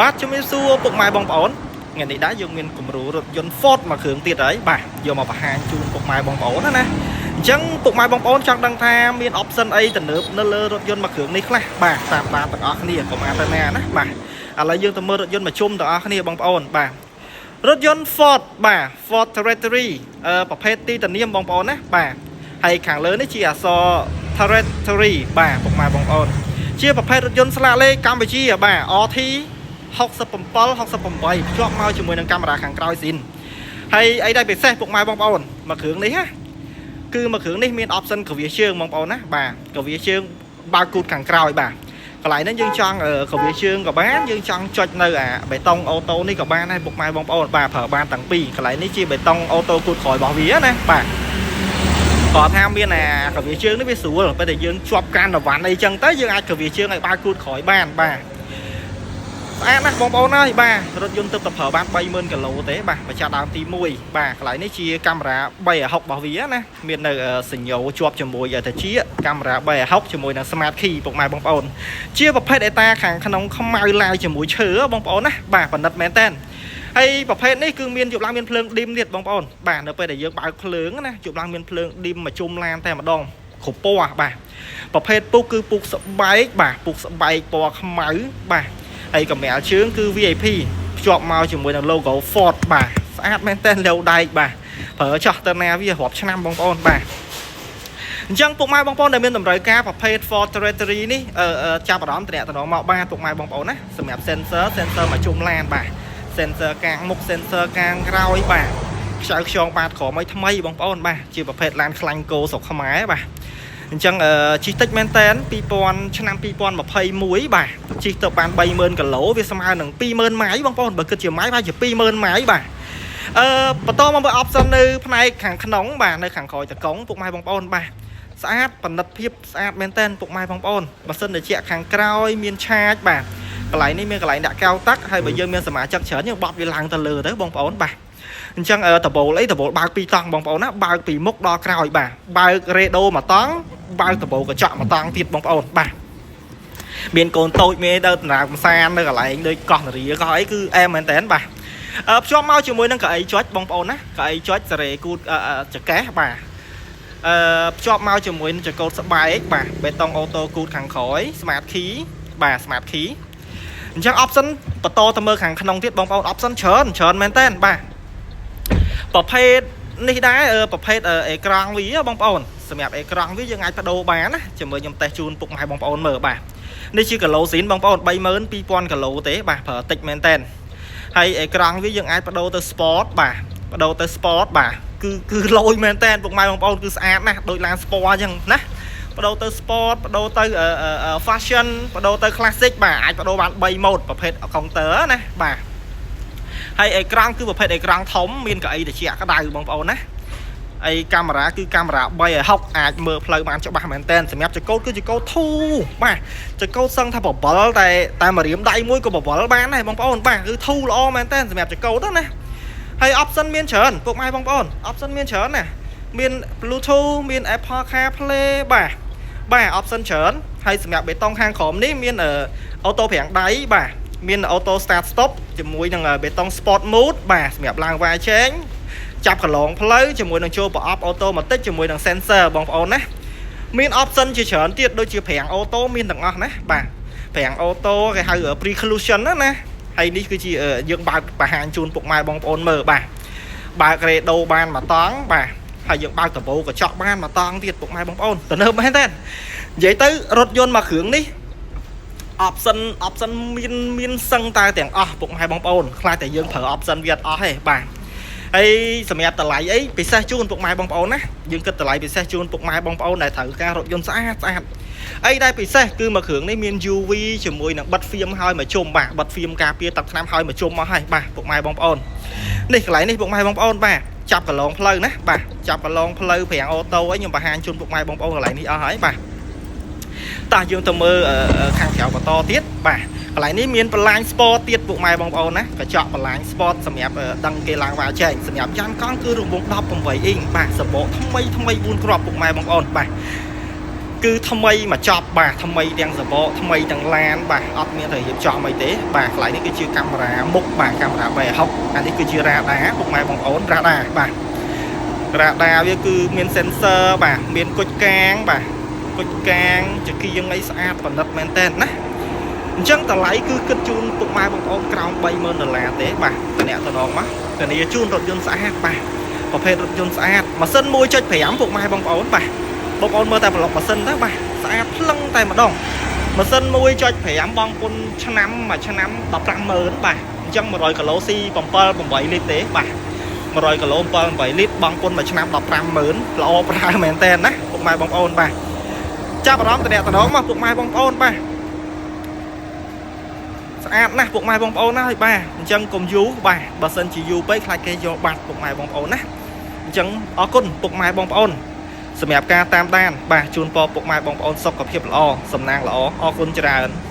បាទជំរាបសួរពុកម៉ែបងប្អូនថ្ងៃនេះដែរយើងមានគំរូរថយន្ត Ford មួយគ្រឿងទៀតហើយបាទយកមកបង្ហាញជូនពុកម៉ែបងប្អូនណាណាអញ្ចឹងពុកម៉ែបងប្អូនចង់ដឹងថាមាន option អីទំនើបនៅលើរថយន្តមួយគ្រឿងនេះខ្លះបាទតាមដានទាំងអស់គ្នាកុំអានទៅណាណាបាទឥឡូវយើងទៅមើលរថយន្តមួយជុំទាំងអស់គ្នាបងប្អូនបាទរថយន្ត Ford បាទ Ford Territory ប្រភេទទីតានៀមបងប្អូនណាបាទហើយខាងលើនេះជាអក្សរ Territory បាទពុកម៉ែបងប្អូន ជាប្រភេទរថយន្តស្លាកលេខកម្ពុជាបាទ RT 67 68ភ្ជាប់មកជាមួយនឹងកាមេរ៉ាខាងក្រោយស៊ីនហើយអីដែលពិសេសពុកម៉ែបងប្អូនមួយគ្រឿងនេះណាគឺមួយគ្រឿងនេះមាន option ក្រវៀសជើងបងប្អូនណាបាទក្រវៀសជើងបើកគូតខាងក្រោយបាទកន្លែងហ្នឹងយើងចង់ក្រវៀសជើងក៏បានយើងចង់ចុចនៅអាបេតុង auto នេះក៏បានដែរពុកម៉ែបងប្អូនបាទប្រើបានទាំងពីរកន្លែងនេះជាបេតុង auto គូតក្រោយរបស់វាណាបាទគាត់ថាមានអាក្រវៀសជើងនេះវាស្រួលពេលតែយើងជាប់កាន់រវ៉ាន់អីចឹងទៅយើងអាចក្រវៀសជើងឲ្យបើកគូតក្រោយបានបាទ ស្អាតណាស់បងប្អូនអើយបាទរថយន្តទើបតែប្រើបាន30000គីឡូទេបាទម្ចាស់ដើមទី1បាទកន្លែងនេះជាកាមេរ៉ា360របស់វាណាមាននៅសញ្ញោជាប់ជាមួយតាជាកាមេរ៉ា360ជាមួយនឹង Smart Key ពុកម៉ែបងប្អូនជាប្រភេទអេតាខាងក្នុងខ្មៅឡាយជាមួយឈើបងប្អូនណាបាទប៉និតមែនតើហើយប្រភេទនេះគឺមានយប់ឡើងមានភ្លើង dim ទៀតបងប្អូនបាទនៅពេលដែលយើងបើកភ្លើងណាយប់ឡើងមានភ្លើង dim មកជុំឡានតែម្ដងគ្រប់ពណ៌បាទប្រភេទពុកគឺពុកស្បែកបាទពុកស្បែកពណ៌ខ្មៅបាទ ហើយកម្រាលជើងគឺ VIP ភ្ជាប់មកជាមួយនឹង logo Ford បាទស្អាតមែនតើលាវដែកបាទប្រើចោះទៅណាវារាប់ឆ្នាំបងប្អូនបាទអញ្ចឹងពុកម៉ែបងប្អូនដែលមានតម្រូវការប្រភេទ Ford Territory នេះចាប់អារម្មណ៍តំណតំណងមកបានពុកម៉ែបងប្អូនណាសម្រាប់ sensor មកជុំឡានបាទ sensor កាងមុខ sensor កាងក្រោយបាទខ្ចៅខ្យងបាទក្រមឲ្យថ្មីបងប្អូនបាទជាប្រភេទឡានខ្លាញ់គោស្រុកខ្មែរបាទ អញ្ចឹងជិះតិចមែនតែន2000ឆ្នាំ2021បាទជិះទៅបាន30000គីឡូវាស្មើនឹង20000ម៉ាយបងប្អូនបើគិតជាម៉ាយប្រហែលជា20000ម៉ាយបាទបន្តមកមើល option នៅផ្នែកខាងក្នុងបាទនៅខាងក្រោយតកងពុកម៉ែបងប្អូនបាទស្អាតប៉និតភាពស្អាតមែនតែនពុកម៉ែបងប្អូនបើសិនតែជាខាងក្រោយមានឆាចបាទកន្លែងនេះមានកន្លែងដាក់កែវទឹកហើយបើយើងមានសមាជិកច្រើនយើងបត់វាឡើងទៅលើទៅបងប្អូនបាទអញ្ចឹងដបូលអីដបូលបើកពីរតង់បងប្អូនណាបើកពីមុខដល់ក្រោយបាទបើករេដូមួយតង់បើកដបូលកញ្ចក់មួយតង់ទៀតបងប្អូនបាទមានកូនតូចមានទៅដំណើរកំសាន្តនៅកន្លែងដូចកោះនរាកោះអីគឺអែមមែនតើបាទភ្ជាប់មកជាមួយនឹងកៅអីចុចបងប្អូនណាកៅអីចុចសេរីគូតចកេះបាទភ្ជាប់មកជាមួយនឹងចកោតស្បែកបាទបេតុង auto គូតខាងក្រោយ smart key បាទ smart key អញ្ចឹង option បន្តទៅមើលខាងក្នុងទៀតបងប្អូន option ច្រើនច្រើនមែនតើបាទប្រភេទនេះដែរប្រភេទអេក្រង់វាបងប្អូនសម្រាប់អេក្រង់វាយើងអាចបដូរបានណាជាមួយខ្ញុំតេស្តជូនពុកម៉ែបងប្អូនមើលបាទនេះជាគីឡូស៊ីនបងប្អូន32000គីឡូទេបាទប្រើតិចមែនតើហើយអេក្រង់វាយើងអាចបដូរទៅ sport បាទបដូរទៅ sport បាទគឺលយមែនតើពុកម៉ែបងប្អូនគឺស្អាតណាស់ដូចឡាន sport អញ្ចឹងណាបដូរទៅ sport បដូរទៅ fashion បដូរទៅ classic បាទអាចបដូរបាន3 mode ប្រភេទ counter ណាបាទហើយអេក្រង់គឺប្រភេទអេក្រង់ធំមានកៅអីត្រជាក់ក្តៅបងប្អូនណាហើយកាមេរ៉ាគឺកាមេរ៉ា360អាចមើលផ្លូវបានច្បាស់មែនតើសម្រាប់ចកោតគឺចកោតធូបាទចកោតសឹងថាបបលតែតែមួយរៀមដៃមួយក៏បបលបានដែរបងប្អូនបាទគឺធូរល្អមែនតើសម្រាប់ចកោតណាហើយ option មានច្រើនពុកម៉ែបងប្អូន option មានច្រើនណាមាន Bluetooth មាន Apple CarPlay បាទបាទ option ច្រើនហើយសម្រាប់បេតុងខាងក្រោមនេះមាន auto ហ្វ្រាំងដៃបាទមាន auto start stop ជាមួយនឹងបេតុង sport mode បាទសម្រាប់ឡើងវ៉ាជែងចាប់កន្លងផ្លូវជាមួយនឹងចូលប្រអប់ automatic ជាមួយនឹង sensor បងប្អូនណាមាន option ជាច្រើនទៀតដូចជាហ្វ្រាំង auto មានទាំងអស់ណាបាទហ្វ្រាំង auto គេហៅ pre-collision ណាណាហើយនេះគឺជាយើងបើកបង្ហាញជូនពុកម៉ែបងប្អូនមើលបាទបើករេដូបានមួយតង់បាទហើយយើងបើកដបូកញ្ចក់បានមួយតង់ទៀតពុកម៉ែបងប្អូនទំនើបមែនទេនិយាយទៅរថយន្តមួយគ្រឿងនេះ option មានមានសឹងតែទាំងអស់ពុកម៉ែបងប្អូនខ្លះតែយើងប្រើ option វាអត់អស់ទេបាទហើយសម្រាប់តម្លៃអីពិសេសជូនពុកម៉ែបងប្អូនណាយើងគិតតម្លៃពិសេសជូនពុកម៉ែបងប្អូនដែលត្រូវការរថយន្តស្អាតស្អាតអីដែលពិសេសគឺមួយគ្រឿងនេះមាន UV ជាមួយនឹងបិទហ្វៀមហើយមកជុំបាទបិទហ្វៀមការពារទឹកថ្នាំហើយមកជុំមកហើយបាទពុកម៉ែបងប្អូននេះកន្លែងនេះពុកម៉ែបងប្អូនបាទចាប់កន្លងផ្លូវណាបាទចាប់កន្លងផ្លូវហ្វ្រាំង auto អីខ្ញុំបង្ហាញជូនពុកម៉ែបងប្អូនកន្លែងនេះអស់ហើយបាទតោះយើងទៅមើលខាងក្រៅបន្តទៀតបាទកន្លែងនេះមាន blind spot ទៀតពុកម៉ែបងប្អូនណាកញ្ចក់ blind spot សម្រាប់ដឹងគេឡើងវ៉ាចែងសម្រាប់យ៉ានកង់គឺរង្វង់18អ៊ីងបាទសបកថ្មីថ្មី4គ្រាប់ពុកម៉ែបងប្អូនបាទ គឺថ្មីមកចប់បាទថ្មីទាំងសបកថ្មីទាំងឡានបាទអត់មានតែរៀបចំអីទេបាទកន្លែងនេះគឺជាកាមេរ៉ាមុខបាទកាមេរ៉ា360អានេះគឺជារ៉ាដាពុកម៉ែបងប្អូនរ៉ាដាបាទរ៉ាដាវាគឺមាន sensor បាទមានគុជកាងបាទគុជកាងចង្គៀងអីស្អាតប៉និតមែនតើណាអញ្ចឹងតម្លៃគឺគិតជូនពុកម៉ែបងប្អូនក្រោម30000ដុល្លារទេបាទតំណតំណងមកធានាជូនរថយន្តស្អាតបាទប្រភេទរថយន្តស្អាតម៉ាស៊ីន1.5ពុកម៉ែបងប្អូនបាទបងប្អូនមើលតែប្លុកម៉ាស៊ីនទៅបាទស្អាតភ្លឹងតែម្ដងម៉ាស៊ីន1.5បងពុនឆ្នាំមួយឆ្នាំ150,000បាទអញ្ចឹង100គីឡូស៊ី7 8លីត្រទេបាទ100គីឡូ7 8លីត្របងពុនមួយឆ្នាំ150,000ល្អប្រើមែនតើណាពុកម៉ែបងប្អូនបាទចាប់អារម្មណ៍តំណតំណងមកពុកម៉ែបងប្អូនបាទស្អាតណាស់ពុកម៉ែបងប្អូនណាហើយបាទអញ្ចឹងកុំយូរបាទបើសិនជាយូរពេកខ្លាចគេយកបាត់ពុកម៉ែបងប្អូនណាអញ្ចឹងអរគុណពុកម៉ែបងប្អូនសម្រាប់ការតាមដានបាទជូនពរពុកម៉ែបងប្អូនសុខភាពល្អសំណាងល្អអរគុណច្រើន។